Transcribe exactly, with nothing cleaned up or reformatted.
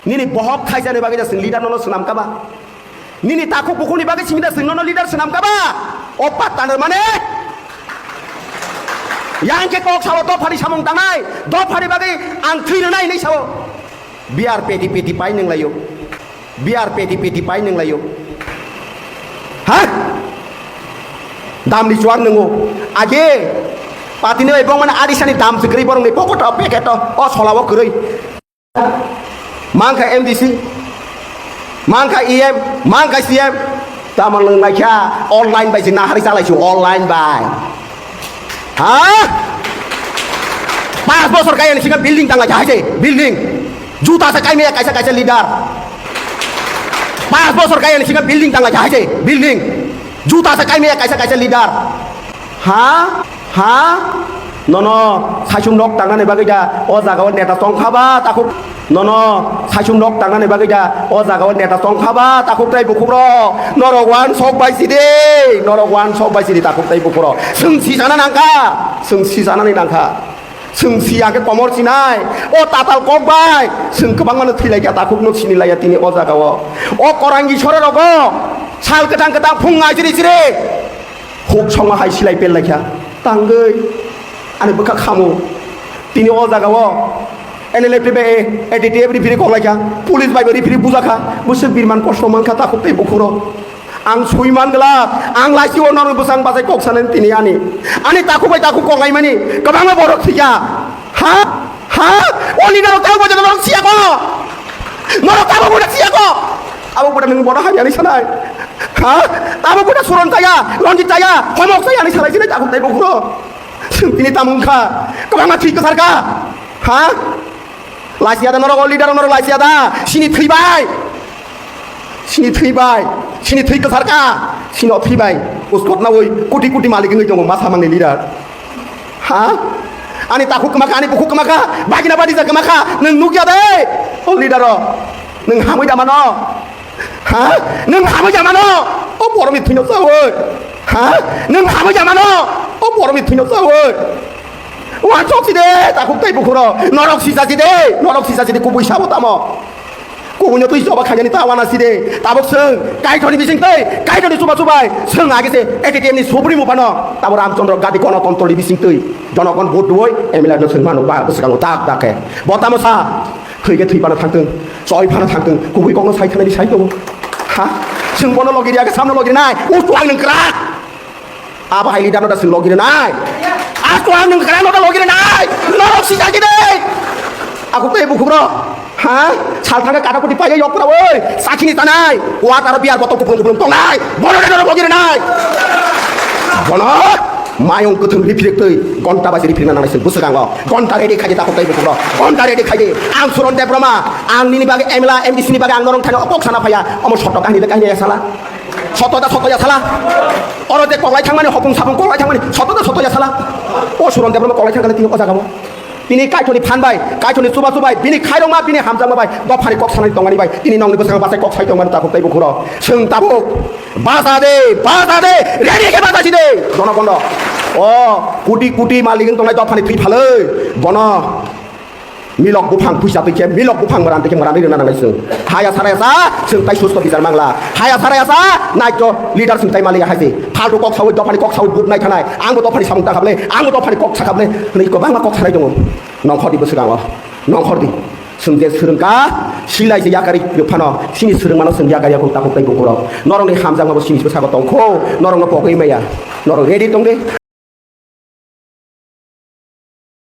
Nini bohok thaisani bagwi da chwng leader nono swnam kaba. Nini takhuk bukhukni bagwi simi da chwng nono leader swnam kaba. O pattanrok mane. Yang khe kok sao dophani samung tangnai. Dophani bagwi ang thwi rwnai hinwi sao. Biar peti peti pai nwng laio. Biar peti peti pai nwng laio. Ha? Damni chuar nwngo. Age. Patini bai bong mane adisani dam se kwrwi borokni pocket o packet o. O solao kwrwi. Mangkha M D C, mangkha E M, mangkha C M, tamo nwng naikha online bai se nahari chalai si online bai. Ha? Pas bosor kaya ni singa building tangla jahai se building. Juta se kaimaya kaisa kaisa leader. Pas bosor kaya ni singa building tangla jahai se building. Juta se kaimaya kaisa kaisa leader. Ha? Ha? Nono saichum nok tangnani bagwi da o jagao neta tongkha ba takhuk. Nono saichum nok tangnani bagwi da o jagao neta tongkha ba takhuk tei bukhukrok. Norok wan sok bai sidi. Norok wan sok bai sidi takhuk tei bukhukrok. Chwng si sana nangkha. Chwng si sanani nangkha. Chwng si ya khe komor sinai. O tatal kok bai. Chwng kwbangmano thwi lai kha takhuk no sini lai ya tini o jagao. O korangi sora rogo. Sal kwthang kwthang phung ngai siri siri. Huk songma hai silai pel laikha, tangwi ani bwkha khamu. Tini o jagao N L F T bai A D T F referee kok laikha, police bai bo referee bujakha, bwswk birman kosto mankha takhuk tei bukhuro. Ang sui man glak, ang laisio norok bwsang bachai kok sanani tini ani. Ani takhuk bai takhuk kok laimani, kwbangma borok thwikha. Ha? Ha? O leader rok tamo boja norok siya ko? Norok tamo boja siya ko? Abo boja nwng bono hamya ni sanai. Ha? Abo boja Suron chaya, Ranjit chaya, Homok chaya ni sanai sinai takhuk tei bukhuro. Chwng tini tamo wngkha. Kwbangma thwi kwsar kha. Ha? Laisiya da norok o leader norok laisiya da. Sini thwibai. Sini thwibai, sini thwi kwsar kha, sini o thwibai, uskot nawi koti koti malik wngwi tongo masa mangni leader. Ha? Ani takhuk kwma kha, ani bukhuk kwma kha, bagina badija kwma kha, nwng nukya de, o leader o, nwng hamwi da mano? Ha? Nwng hamwi da mano? O borokni thwino chawi. Ha? Nwng hamwi da mano? O borokni thwino chawi. Wansok si de, takhuk tei bukhuro, norok sisa si de, norok sisa si de, kubui sabo tamo. Kubuino twi choba khainani ta wana side. Tabuk chwng Kaitorni bising twi, Kaitorni chuba chubai. Chwng age se A T T F ni supremo phano. Tabo Ramchandra Gandhi Gonotontro ni bising twi. Jonogon vote rwoi M L A no chwng mano ba bwswkango tak tak khe. Bo tamo sa. Thwi khe thwi phano thangtwng. Choi phano thangtwng. Kubui kokno sai thanani sai tongo. Ha? Chwng bono logi riya khe samno logi rinai. O chuang nwng kwrak. Abo hai leader no da chwng logi rwnai. Ako ang nwng kwrwng no da logi rwnai. Norok si jagi de. Ako tei bukhuk rok. Ha? Sal thangkhe kata kuti paiya yok pura oi. Sakini tanai. Kuat aro biar botol kupulung kupulung tongnai. Bono de norok logi rwnai. Bono mayung kwthwng riphirik twi gonta bai riphirik nangnai chwng bwswk ang o. Gonta ready khaidi takhuk tei bukhuk rok. Gonta ready khaidi. Ang Suron Debbarma. Ang nini bagwi M L A, M D C ni bagwi ang norok thani kok sana phaiya. Omo sotok kahini de kahini ya sala. Soto da soto ya sala. Oro je koklai thangmani hopung sapung koklai thangmani soto da soto ya sala. O Suron Debbarma koklai thangkha tini o jaga o. Tini Kaitorni phan bai, Kaitorni chuba chubai, bini khairokma, bini hamjakma bai dophani kok sanai tongmani bai tini nongni bwskango bachai kok sai tongmani takhuk tei bukhuro. Chwng tabuk bacha de, bacha de, ready khe bacha si de. Jonogono. O kuti kuti malik wng tongnai dophani thwi phalwi. Bono. Milok buphang puisa twi khe, milok buphang mwran twi khe mwran rwna nangnai chwng. Haya sara yasa, chwng tai susto bichar mangla. Haya sara yasa, naikto leader chwng tai maliya hai se. Phaltu kok sawi, dophani kok sawi, but nai thanai. Ang bo dophani samung ta khablai, ang bo dophani kok sa khablai. Hwnwi kwbangma kok sanai tongo. Nongkhor di bwswk ang o. Nongkhor di. Chwng je swrwng kha, silai se yakari rwk phano, sini swrwng mano chwng yakari yakung takhuk tei bukurok. Norokni hamjakma bo sini bwskango tongkho, norokno pogwi maya. Norok ready tong de.